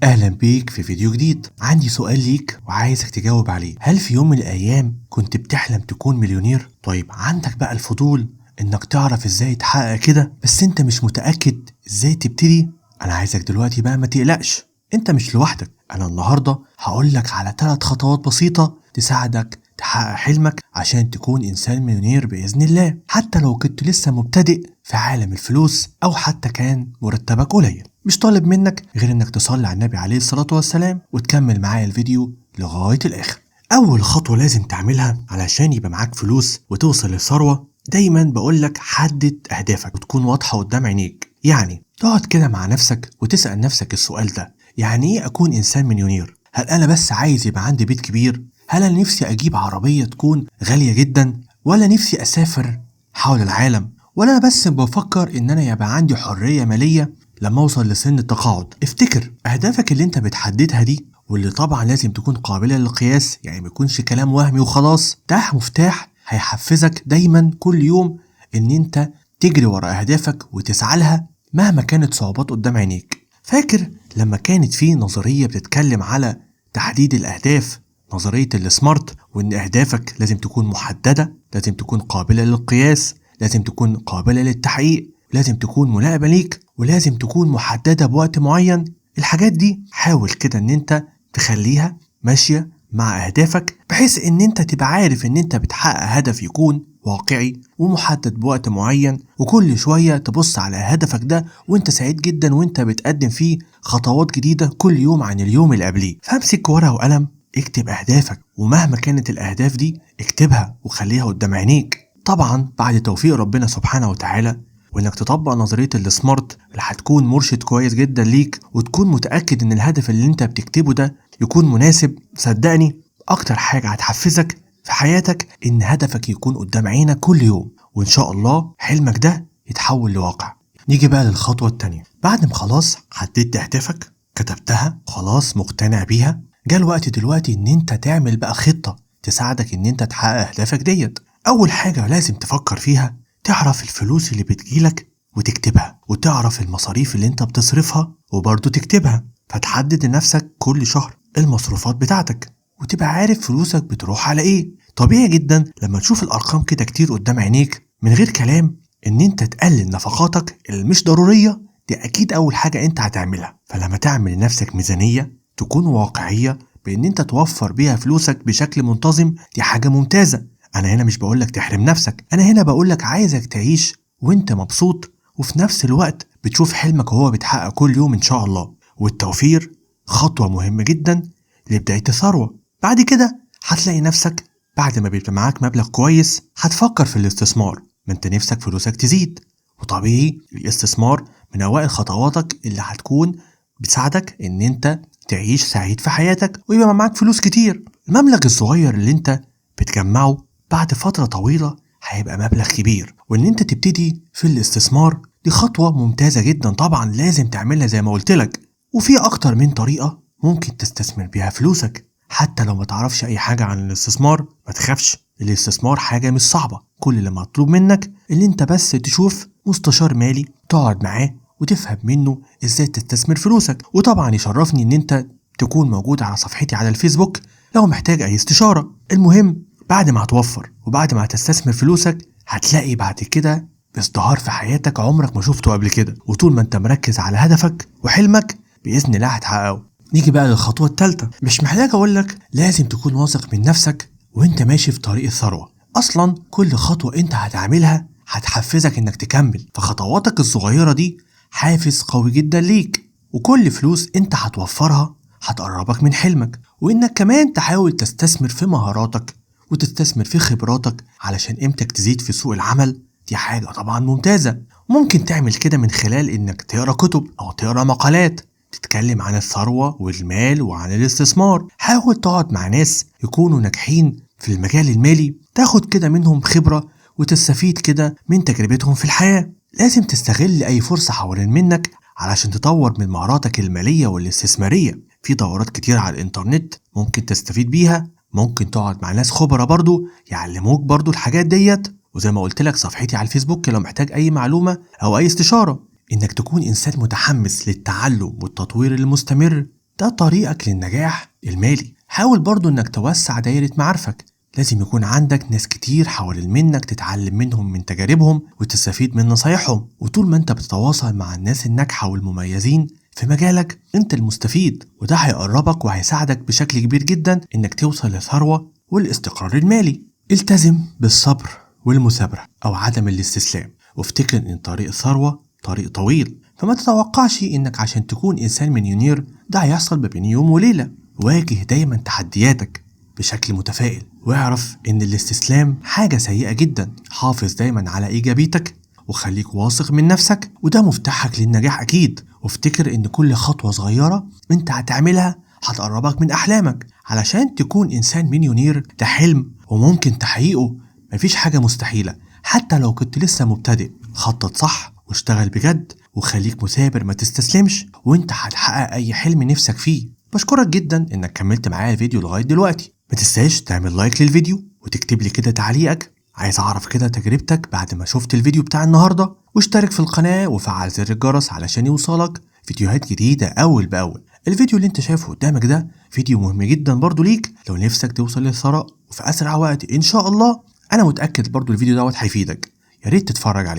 اهلا بيك في فيديو جديد. عندي سؤال ليك وعايزك تجاوب عليه. هل في يوم من الايام كنت بتحلم تكون مليونير؟ طيب عندك بقى الفضول انك تعرف ازاي تحقق كده، بس انت مش متأكد ازاي تبتدي. انا عايزك دلوقتي بقى ما تقلقش، انت مش لوحدك. انا النهاردة هقولك على 3 خطوات بسيطة تساعدك تحقق حلمك عشان تكون انسان مليونير بإذن الله، حتى لو كنت لسه مبتدئ في عالم الفلوس او حتى كان مرتبك قليل. مش طالب منك غير انك تصلي على النبي عليه الصلاة والسلام وتكمل معايا الفيديو لغاية الاخر. اول خطوة لازم تعملها علشان يبقى معاك فلوس وتوصل للثروة، دايما بقولك حدد اهدافك وتكون واضحة قدام عينيك. يعني تقعد كده مع نفسك وتسأل نفسك السؤال ده، يعني ايه اكون انسان مليونير؟ هل انا بس عايز يبقى عندي بيت كبير؟ هل انا نفسي اجيب عربية تكون غالية جدا؟ ولا نفسي اسافر حول العالم؟ ولا انا بس بفكر ان انا يبقى عندي حرية مالية لما اوصل لسن التقاعد؟ افتكر اهدافك اللي انت بتحددها دي، واللي طبعا لازم تكون قابلة للقياس، يعني ما يكونش كلام وهمي وخلاص. ده مفتاح هيحفزك دايما كل يوم ان انت تجري ورا اهدافك وتسعى لها مهما كانت صعوبات قدام عينيك. فاكر لما كانت في نظرية بتتكلم على تحديد الاهداف، نظرية السمارت، وان اهدافك لازم تكون محددة، لازم تكون قابلة للقياس، لازم تكون قابلة للتحقيق، لازم تكون ملائمة ليك، ولازم تكون محددة بوقت معين. الحاجات دي حاول كده ان انت تخليها ماشية مع اهدافك، بحيث ان انت تبقى عارف ان انت بتحقق هدف يكون واقعي ومحدد بوقت معين، وكل شوية تبص على هدفك ده وانت سعيد جدا وانت بتقدم فيه خطوات جديدة كل يوم عن اليوم اللي قبليه. فامسك ورقة وقلم، اكتب اهدافك، ومهما كانت الاهداف دي اكتبها وخليها قدام عينيك. طبعا بعد توفيق ربنا سبحانه وتعالى، وانك تطبق نظرية السمارت اللي هتكون مرشد كويس جدا ليك، وتكون متأكد ان الهدف اللي انت بتكتبه ده يكون مناسب. صدقني اكتر حاجة هتحفزك في حياتك ان هدفك يكون قدام عينك كل يوم، وان شاء الله حلمك ده يتحول لواقع. نيجي بقى للخطوة التانية. بعد ما خلاص حددت اهدافك، كتبتها، خلاص مقتنع بيها، جه الوقت دلوقتي ان انت تعمل بقى خطة تساعدك ان انت تحقق اهدافك ديت. اول حاجة لازم تفكر فيها، تعرف الفلوس اللي بتجيلك وتكتبها، وتعرف المصاريف اللي انت بتصرفها وبرضه تكتبها. فتحدد لنفسك كل شهر المصروفات بتاعتك، وتبقى عارف فلوسك بتروح على ايه. طبيعي جدا لما تشوف الارقام كده كتير قدام عينيك من غير كلام ان انت تقلل نفقاتك اللي مش ضرورية، دي اكيد اول حاجة انت هتعملها. فلما تعمل لنفسك ميزانية تكون واقعية بان انت توفر بيها فلوسك بشكل منتظم، دي حاجة ممتازة. انا هنا مش بقولك تحرم نفسك، انا هنا بقولك عايزك تعيش وانت مبسوط، وفي نفس الوقت بتشوف حلمك وهو بيتحقق كل يوم ان شاء الله. والتوفير خطوة مهمة جدا لبداية الثروة. بعد كده هتلاقي نفسك بعد ما بيبقى معاك مبلغ كويس هتفكر في الاستثمار، ما انت نفسك فلوسك تزيد، وطبيعي الاستثمار من اوائل خطواتك اللي هتكون بتساعدك ان انت تعيش سعيد في حياتك ويبقى معاك فلوس كتير. المبلغ الصغير اللي انت بتجمعه بعد فترة طويلة هيبقى مبلغ كبير، وان انت تبتدي في الاستثمار دي خطوة ممتازة جدا، طبعا لازم تعملها زي ما قلت لك. وفي اكتر من طريقة ممكن تستثمر بيها فلوسك، حتى لو ما تعرفش اي حاجة عن الاستثمار ما تخافش، الاستثمار حاجة مش صعبة. كل اللي مطلوب منك اللي انت بس تشوف مستشار مالي تقعد معاه وتفهم منه ازاي تستثمر فلوسك. وطبعا يشرفني ان انت تكون موجود على صفحتي على الفيسبوك لو محتاج اي استشارة. المهم بعد ما هتوفر وبعد ما هتستثمر فلوسك هتلاقي بعد كده ازدهار في حياتك عمرك ما شفته قبل كده، وطول ما انت مركز على هدفك وحلمك بإذن الله هتحققه. نيجي بقى للخطوة الثالثة. مش محتاج اقولك لازم تكون واثق من نفسك وانت ماشي في طريق الثروة. اصلا كل خطوة انت هتعملها هتحفزك انك تكمل، فخطواتك الصغيرة دي حافز قوي جدا ليك، وكل فلوس انت هتوفرها هتقربك من حلمك. وانك كمان تحاول تستثمر في مهاراتك وتستثمر في خبراتك علشان قيمتك تزيد في سوق العمل، دي حاجة طبعا ممتازة. ممكن تعمل كده من خلال انك تقرأ كتب او تقرأ مقالات تتكلم عن الثروة والمال وعن الاستثمار. حاول تقعد مع ناس يكونوا ناجحين في المجال المالي، تاخد كده منهم خبرة وتستفيد كده من تجربتهم في الحياة. لازم تستغل اي فرصة حوالين منك علشان تطور من مهاراتك المالية والاستثمارية. في دورات كتير على الانترنت ممكن تستفيد بيها، ممكن تقعد مع ناس خبرة برضو يعلموك برضو الحاجات ديت. وزي ما قلت لك صفحتي على الفيسبوك لو محتاج اي معلومة او اي استشارة. انك تكون انسان متحمس للتعلم والتطوير المستمر ده طريقك للنجاح المالي. حاول برضو انك توسع دايرة معارفك، لازم يكون عندك ناس كتير حوالين منك تتعلم منهم من تجاربهم وتستفيد من نصايحهم. وطول ما انت بتتواصل مع الناس الناجحة والمميزين في مجالك انت المستفيد، وده هيقربك وهيساعدك بشكل كبير جدا انك توصل للثروة والاستقرار المالي. التزم بالصبر والمثابرة او عدم الاستسلام، وافتكر ان طريق الثروة طريق طويل، فما تتوقعش انك عشان تكون انسان مليونير ده هيحصل ما بين يوم وليلة. واجه دايما تحدياتك بشكل متفائل، واعرف ان الاستسلام حاجة سيئة جدا. حافظ دايما على ايجابيتك وخليك واثق من نفسك، وده مفتاحك للنجاح اكيد. وافتكر ان كل خطوة صغيرة انت هتعملها هتقربك من احلامك. علشان تكون انسان مليونير ده حلم وممكن تحقيقه، مفيش حاجة مستحيلة حتى لو كنت لسه مبتدئ. خطط صح واشتغل بجد وخليك مثابر، ما تستسلمش، وانت هتحقق اي حلم نفسك فيه. بشكرك جدا انك كملت معايا الفيديو لغاية دلوقتي. ما تنساش تعمل like للفيديو وتكتب لي كده تعليقك، عايز اعرف كده تجربتك بعد ما شفت الفيديو بتاع النهارده. واشترك في القناة وفعل زر الجرس علشان يوصلك فيديوهات جديدة اول باول. الفيديو اللي انت شايفه قدامك ده فيديو مهم جدا برضو ليك لو نفسك توصل للثراء وفي اسرع وقت ان شاء الله. انا متأكد برضو الفيديو دوت هيفيدك، يا ريت تتفرج عليه.